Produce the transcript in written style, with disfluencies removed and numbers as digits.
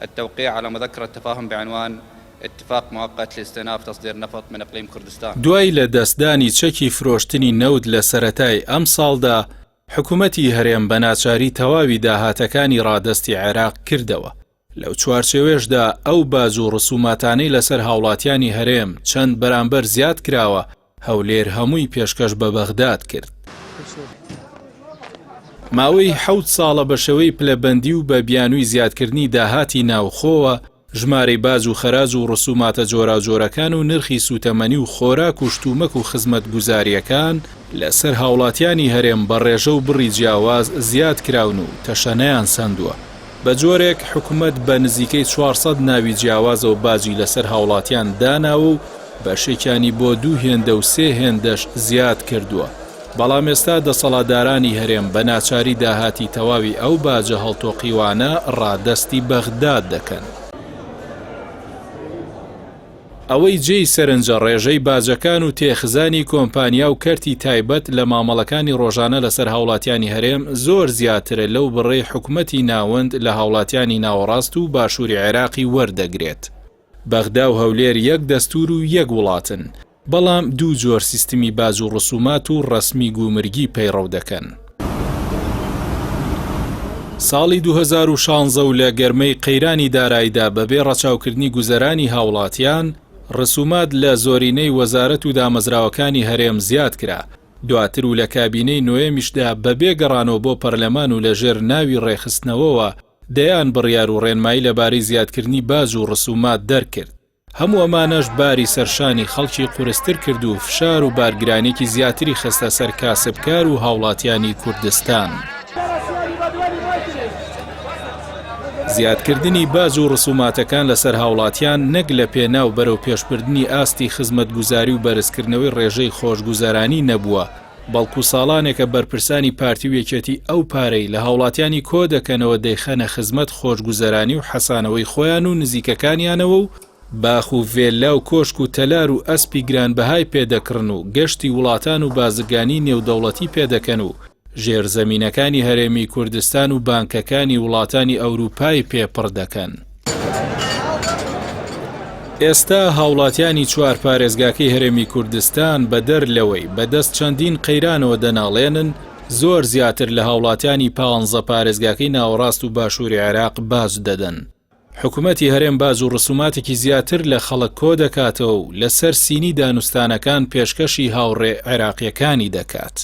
التوقيع على مذكرة تفاهم بعنوان اتفاق مؤقت لاستئناف تصدير النفط من اقلیم کوردستان. دوای لە دەستدانی چەکی فرۆشتنی نەوت لە سەرەتای ئەمساڵدا، حکومەتی هەرێم بە ناچاری تەواوی داهاتەکانی ڕادەستی عێراق کردەوە، لەو چوارچێوەیەشدا ئەو باج و ڕسوماتانەی لەسەر هاوڵاتیانی هەرێم چەند بەرامبەر زیاد کراوە، هەولێر هەمووی پێشکەش بە بەغداد کرد. ماوەی حەوت ساڵە بە شێوەی پلەبەندی و بە بیانووی زیادکردنی داهاتی ناوخۆوە، ژمارەی باج و خەراج و ڕسوماتە جۆراوجۆرەکان و نرخی سووتەمەنی و خۆراک و شتومەک و خزمەتگوزارییەکان لەسەر هاوڵاتیانی هەرێم بە ڕێژە و بڕی جیاواز زیاد کراون و تەشەنەیان سەندووە. بە جۆرێک حکومەت بە نزیکەی 400 ناوی جیاوازەوە باجی لەسەر هاوڵاتیان داناوە و بەشێکیانی بۆ دوو هێندە و سێ هێندەش زیاد کردووە. بەڵام ئێستا دەسەڵاتدارانی هەرێم بە ناچاری داهاتی تەواوی ئەو باجە هەڵتۆقیوانە ڕادەستی بەغداد دەکەن. ئەوەی جێی سەرنجە ڕێژەی باجەکان و تێخزانی کۆمپانیا و کەرتی تایبەت لە مامەڵەکانی ڕۆژانە لەسەر هاوڵاتیانی هەرێم زۆر زیاترە لەو بڕەی حکومەتی ناوەند لە هاوڵاتیانی ناوەڕاست و باشووری عێراقی وەردەگرێت. بەغدا و هەولێر یەک دەستوور و یەک وڵاتن، بەڵام دوو جۆر سیستمی باج و ڕسومات و ڕەسمی گومرگی پەیڕەو دەکەن. ساڵی 2016 و لە گەرمەی قەیرانی داراییدا بەبێ ڕەچاوکردنی گوزەرانی هاوڵاتیان، ڕسومات لە زۆرینەی وەزارەت و دامەزراوەکانی هەرێم زیاد کرا، دواتر و لە کابینەی نۆیەمیشدا بەبێ گەڕانەوە بۆ پەرلەمان و لەژێر ناوی ڕێکخستنەوەوە دەیان بڕیار و ڕێنمایی لەبارەی زیادکردنی باج و ڕسومات دەرکرد. هەموو ئەمانەش باری سەرشانی خەڵکی قورستر کرد و فشار و بارگرانیەکی زیاتری خستە سەر کاسبکار و هاوڵاتیانی کوردستان. زیادکردنی باج و ڕسوماتەکان لەسەر هاوڵاتیان نەک لە پێناو بەرەوپێشبردنی ئاستی خزمەتگوزاری و بەرزکردنەوەی ڕێژەی خۆشگوزەرانی نەبووە، بەڵکو ساڵانێکە بەرپرسانی پارتی و یەکێتی ئەو پارەی لە هاوڵاتیانی کۆدەکەنەوە دەیخەنە خزمەت خۆشگوزەرانی و حەسانەوەی خۆیان و نزیکەکانیانەوە و باخ و ڤێللا و کۆشک و تەلار و ئەسپی گرانبەهای پێ دەکڕن و گەشتی وڵاتان و بازرگانی نێودەوڵەتی پێ دەکەن و ژێرزەمینەکانی هەرێمی کوردستان و بانکەکانی وڵاتانی ئەوروپای پێ پڕ دەکەن. ئێستا هاوڵاتیانی چوار پارێزگاکەی هەرێمی کوردستان بەدەر لەوەی بەدەست چەندین قەیرانەوە دەناڵێنن، زۆر زیاتر لە هاوڵاتیانی پانزە پارێزگاکەی ناوەڕاست و باشووری عێراق باج دەدەن. حکومەتی هەرێم باج و ڕسوماتێکی زیاتر لە خەڵک کۆدەکاتەوە و لەسەر سینی دانوستانەکان پێشکەشی هاوڕێ عێراقییەکانی دەکات.